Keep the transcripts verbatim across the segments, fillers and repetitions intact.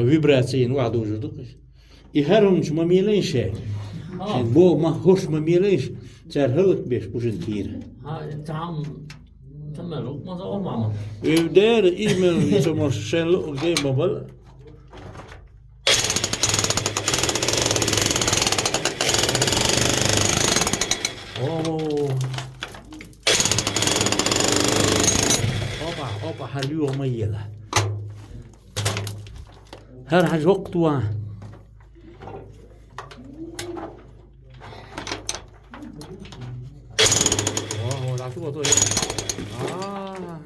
Вибрациян вахдужу ду. И хӀара хӀуманаш ма мелайша. Шен бо ма хӀорш ма мелайша. Цар хӀаллакбеш бу шин кийра. Ха, там, там лукма за мама. Эвдер имел цомош шен лу де ма бал. О. Опа, опа, хӀара юа ма ела. ХӀара хьажа хӀокху тува. О, о, да, тува, тува. А.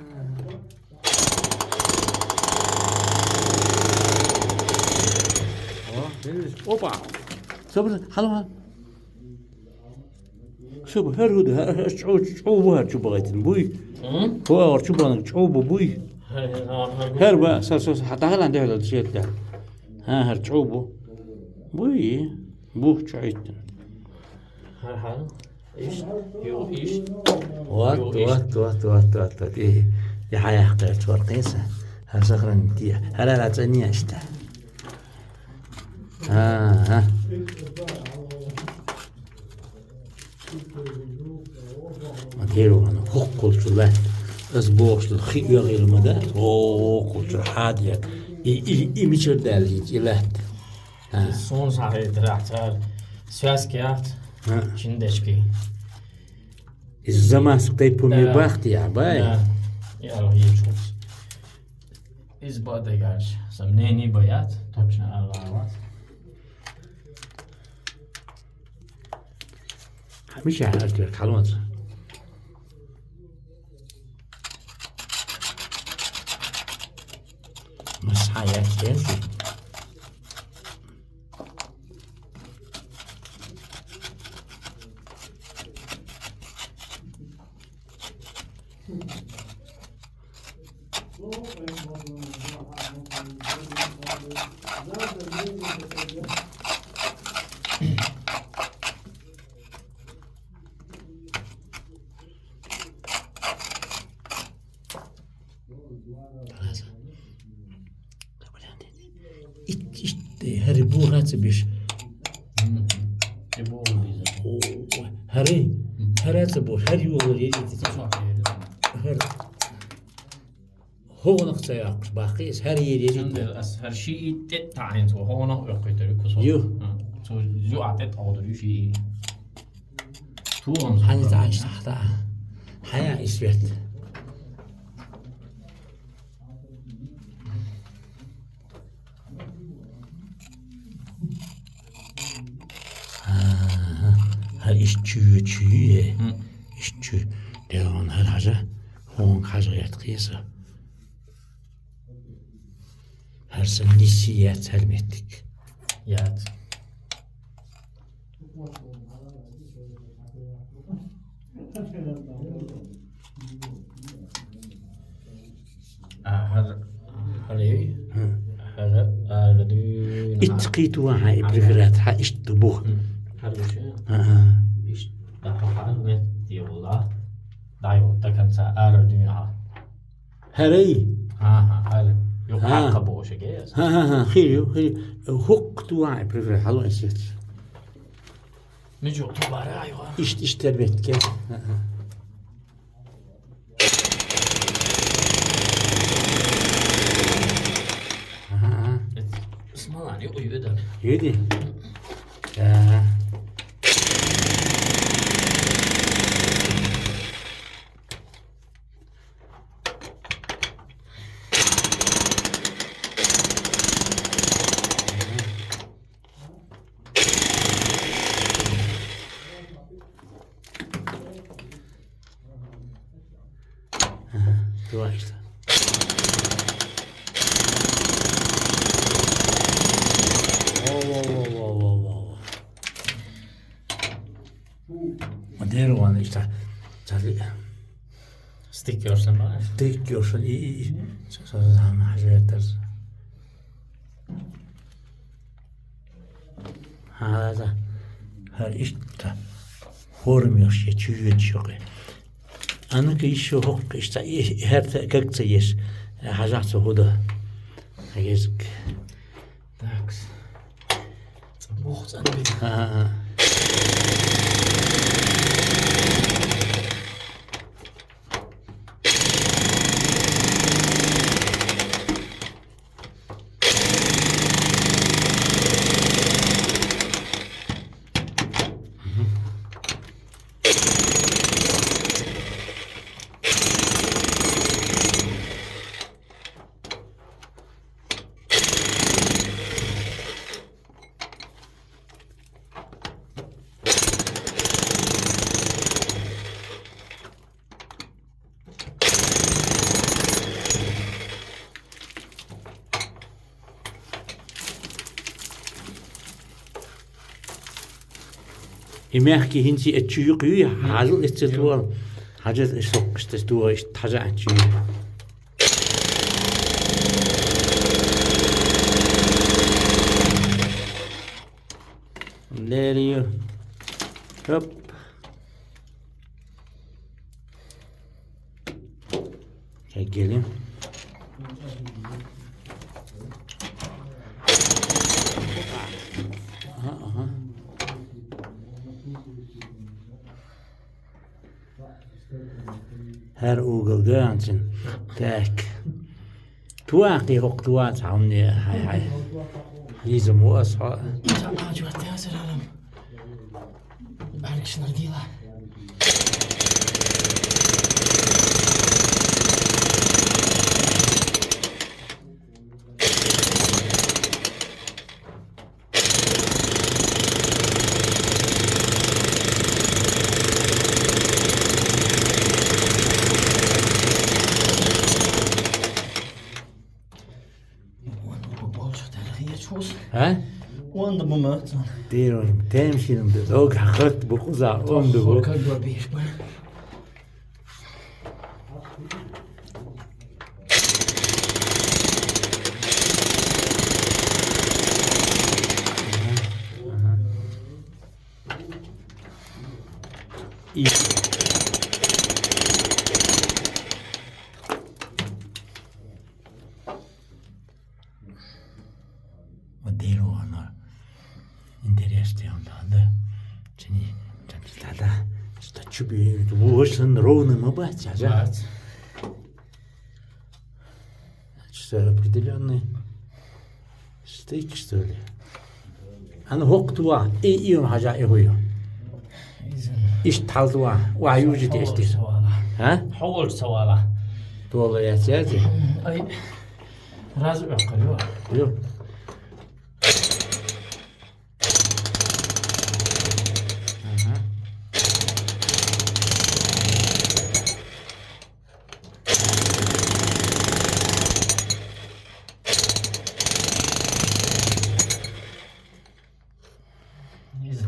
О, видиш? Опа. Собр, хало, хало. Шу бу, хӀара хӀу ду, хӀара, хӀара чӀу-, чӀу бу хӀара чу багӀайтина, буй? М? ХӀу агӀор чу багӀаниг чӀу бу, буй? ХӀара, хӀара, хӀара бу. ХӀара ба, са, са, са, хьан тахалан дехьа ду шетта. ХӀа, хӀара чӀу бу. Буй? Бу чу Ӏиттина. ХӀара, хӀара. Иш, ю, иш. Вот, ю, иш. Вот, вот, вот, вот, вот. И, и хьан яхкхар чу вар кхеса. ХӀара сохранить. ХӀара, хӀара цӀанъеш да. Ага. Ма дера ван, хӀокхулчу лаьтта. Ас бохуш ду, хи оьгӀийла ма дац, хӀокхулчу хьадъяр. И, и, и мичара даьлла хӀинца и лаьтта? А. Суна схьахетарехь цара связка яц, а, чиндечки. Иза замас тайпа ме, да, бахти я, бай? Да. Я, я, чу. Иза бан дагахь, сомнений бан яц, точно аьлла вац. Хьан мичахь артвер хьалонца? Масхьа яц дерзий? Ит, ит, хӀара боху ца беш. Мгм. О, хӀара, хӀара ца боху, хӀара юхалур еза. ХӀара. ХӀогӀанах ца йоккхуш баккхий, ас хӀара ер ери. Цундела ас хӀара шиъ тӀе таӀийна цо, хӀогӀанах оьккхуьйтур ю кусок. Ю. А, цо юа тӀе тӀаьхьадур ю шиъ. Тугам хьан ца Ӏаш сахьта? Хьая и свет? Ага. ХӀара иштта чу, чу, э? М. Иштта чу. Делан хӀара хьажа. ХӀунга хьажа гӀерта кхеса. ХӀара сан нисси яц хӀара меттиг. Яц. А, хӀара, хӀара, хӀун? ХӀара ара дуьйна. Итт кхийта ван хьан и препарат, хьан иштта ду бух. ХӀун. ХӀара гуш. А, а. Иштта даха хьан метте вала. ДӀайо, до конца ара дуьйна хьан. ХӀарай? Ага, хӀара. Юха хьакха бохуш гес. Ха, ха, ха, хир ю, хир ю. ХӀокху ту ван и препарат, хьало эсет. Мичу ту бара ю? Ишт, ишт тербетке. Ага. Ага. Смолани уйведа. Юди? Да. Ага, дуьхьал. Во, во, во. Ма дера ван иштта. Царли. Стик йоршан ба? Стик йоршан, и, и, и. Са, са, са, хьажа ятарза. ХӀара, хӀара иштта. ХӀорамаш я, чуьйгаш йоккхий. А ну-ка ещё хӀокху иштта, и, и хӀара ца, как ца еш. Хьажахь цо хӀу ду. Хьагезг. цӀанбина. Ага. И мягкий хӀинца эцчу юкъ юй, хьажал эццет вал. Хьажал эс соккъуш тес дугӀа иштта хьажа анчи. Лерию. Хоп. Кеггели. Ага, ага. ХӀара угол га анцин. Так. Туа кхи хӀокху туа цхьа хӀумане, хьай, хьай. Хьийзам ву ас хьо. Цхьа а чуьра тӀе аса рарам. БӀаргашна дила. Онда бу болчу тарихи яц хус. А? Онда бу мацан. Дирон, тем шинам да. Дог хат бу куза, онда бу. Как бы бишба. И. Вот дерево, оно интересное, он да, да. Чини, там, да, да. Что чуби, вот он ровно мы бать, а, да? Бать. Что определённый стык, что ли? Ана хӀокху туа, и, и он хьажа и хӀуйу. Иза. Иштта хьал туа, ва южи тесте. Хьо волчу ца вала. А? Хьо волчу ца вала. Тола яц, яц? Ай. Раз охкар ю. Ю. Ага.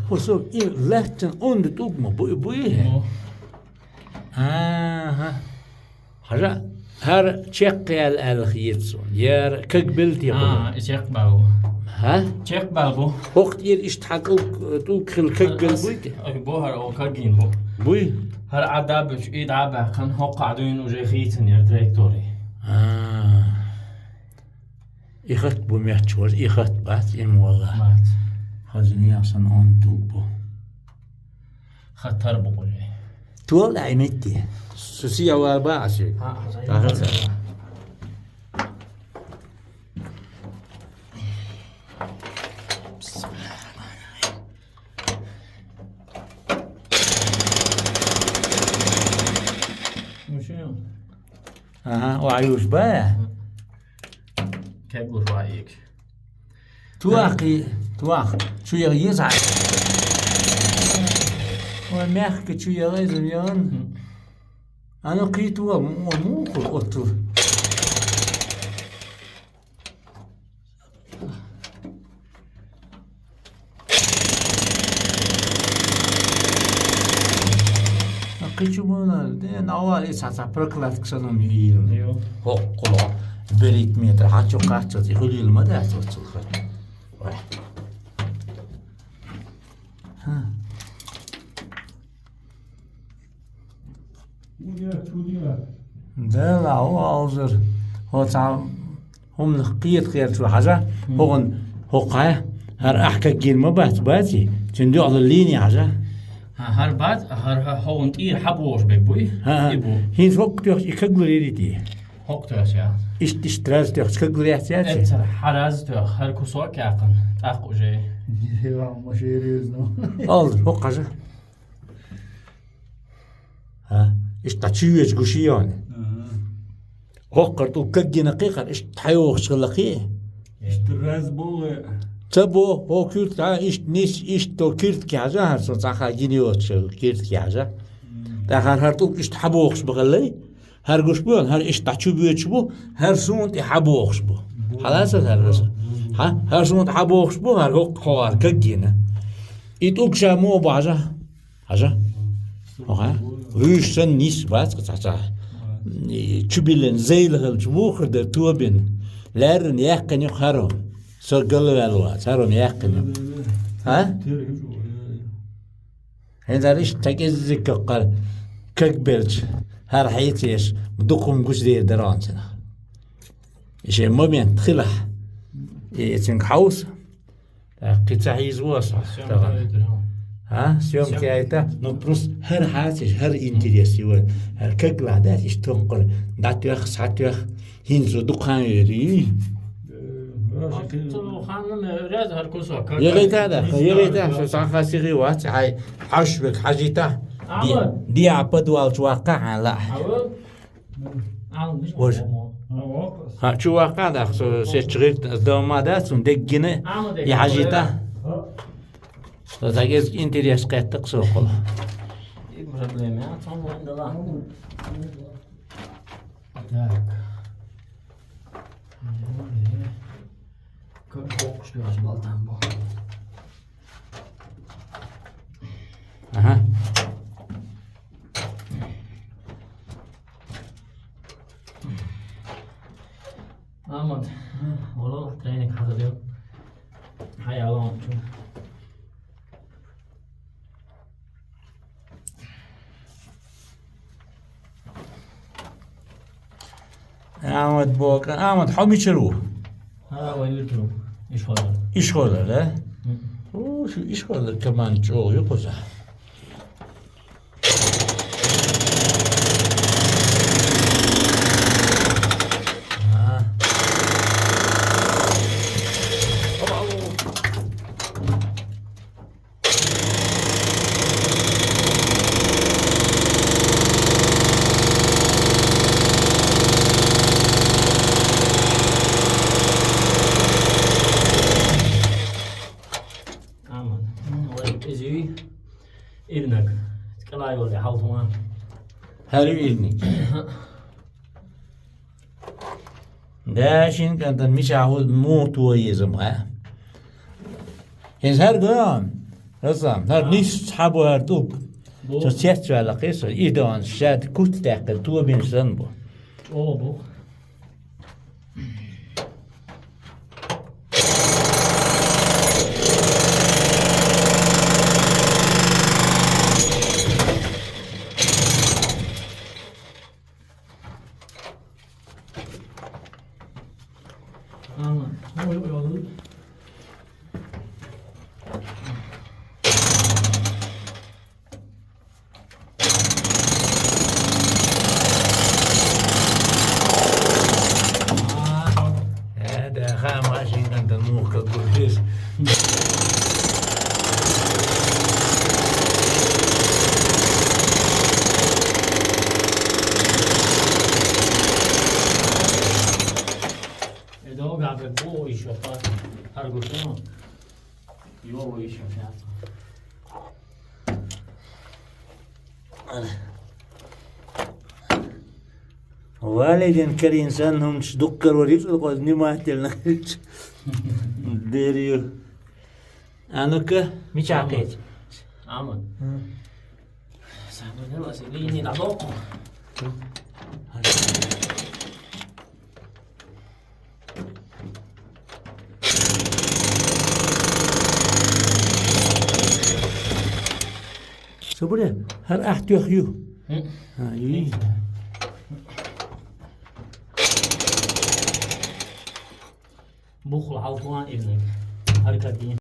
Кусок и лаьттан онда тӀулг ма буй, буй хӀе? Ну. Ага. Хьажа, хӀара чекхъяьлла аьлла хета суна. Яра кагбелла те хуьлу? А, и чекхбаьлла бу. ХӀа? Чекхбаьлла бу. ХӀокху тӀера иштта хьан тӀулг, тӀулг хила кагбелла буй те? Ой, бу хӀара, о, кагйина бу. Буй? ХӀара Ӏа дӀабуьлчу, и дӀа а баьккхина, хӀокху Ӏа дуьйна уже хийцина яра траекторий. А. И хатта бу меттачу важа, и хатта бац, и ма валла. Бац. Хаза ясан он тӀулг бу. Хаттар бу къуьле. Туал ай метти. Суси явар ба аси. ХӀа, хаза. Тахар ясан. Ну что? Ага, о, аюш ба? Кеглуш ва ик. Туахи, туах. Чу яла еза. Ой, мягко чу яла иза ян. Ано кхи туа, мо, мо, мо, отту. Кхичу муна, де, нава и ца, ца прокладка санам йил. Йо. Хо, куло. Берит метр, хачу качу, зи хулил ма да, цо, цо, хат. Ой. Ха. Дела, о, алзыр. Хо, ца, хӀуманах кхета кхерчо хьажа, хӀогӀан хӀокхахь, ХӀара ахь каггийна ма бац, баций? Цуьнан дуьхьал линия хьажа. ХӀара бац, хӀара хьо-, хьо вон тӀера хьабогӀуш берг буй? ХӀан, хӀан. И бу. ХӀинца хӀокху тоьхча и кагла реритий? ХӀокху тоьхча яц. Иштта, иштта раз тоьхча кагла яц, яц? Эццара хьан раз тоьхча, хӀара кусок а кхаьчна, тӀаккха уже. Алла, хӀокху хьажа. ХӀа? Иштта чу везаш гуш йий хьуна? Ага. ХӀокхара тӀулг каггина кхин а, хӀара иштта хьайогӀуш хилла кхин а. Иштта раз бу вай. Ца бо, хӀо киртка, хӀа, иштта нис, иштта хӀо киртка хьажа, хӀара со цхьа ха гина йоцуш киртка хьажа. Мм. ТӀаккха хӀара, хӀара тӀулг иштта хьабогӀуш бу хилла, хӀара гуш бу, хӀара иштта чу боьдуш бу, хӀара суна тӀе хьабогӀуш бу. Бу. Хьалаца хӀара? Бу, бу, бу. ХӀа? ХӀара суна тӀе хьабогӀуш бу, хӀара хӀокху хьо хӀара каггина. И тӀулг ша муха бу хьажа? Хьажа? Оха? Вуьйш санна нис бац цхьа цхьа. И чу биллина зайла хилча муха хир дара тобина? Лаьррина яьккхина ю хӀара хӀума. Со галваьлла вац, хӀара хӀума яьккхина ю. ХӀа? ХӀинца хӀара иштта цхьа кӀеззиг кхара кагбелча, хӀара хьийца еш, дукха хӀума гучудер дара хьуна цунах. И шен момент хилахь. И цуьнга хьовса. Так, кхин ца хьийза ву аса. Съёмка тахана яйтира, хьо. А? Съёмка яйта? Ну, просто хӀара хьацийша, хӀара интерес ю вайн. ХӀара кагла дац, иштта тохкхур. ДӀатоьхна, схьатоьхна, хӀинца дукха хан йойр ю. Э, Ца ханна ме рез хӀара кусок. Егайта да, егайта, со схьа ха сиги вац, хьай, хьаш век хьажийта. Ди, Ахьмад. Ди а подвал чу ваккха хьан ла. Ава? Вож. ХӀа, чу ваккха даха, со сетча гӀиртина, ас дома дац, цунна деггина, и хьажийта. Со загез интерес кхетта-кх со кхула. И проблема, а, цхьа вон дала. Так. Как бокуш веш балтан бо. Ага. Ахьмад, валлахӀи, тренинг хьалха ю. Хьай, алон чу. Ахьмад бокъа, Ахьмад, хьо мичара ву? ХӀа, вай вирту. Ишхола. Ишхола, да? Мгм. О, шу Ишхола команда чӀогӀа ю кхуза. Аман. Вай изуй ирнаг. КӀалай вале хьалтуан. ХӀара ю ирнаг. Да, шин кӀантан мичахь ву муха тоха еза ма. Иза хӀара дан, Расан, хӀара нисса хьан бу хӀара тӀулг? Бу. Со цец ваьлла кхийса, и дан, шаьда куц даьккхина, тобина санна бу. ЧӀогӀа бу. Э, да, хаа машин кӀантан муха каггурхиш. Э, долго, а как было ещё, хар гушно. Йо, ещё сейчас. Валидин карин сан хӀуманаш дуккхар вара юцӀал кхо внимательно. Дерю. А ну-ка. Мича кхеть? Аман. Самый не ласи, линии на локу. Собере, хӀара ахь тоьхна ю? Хм. А, ю. Бухла хьалтуан ирнаг. Хьаркат дин.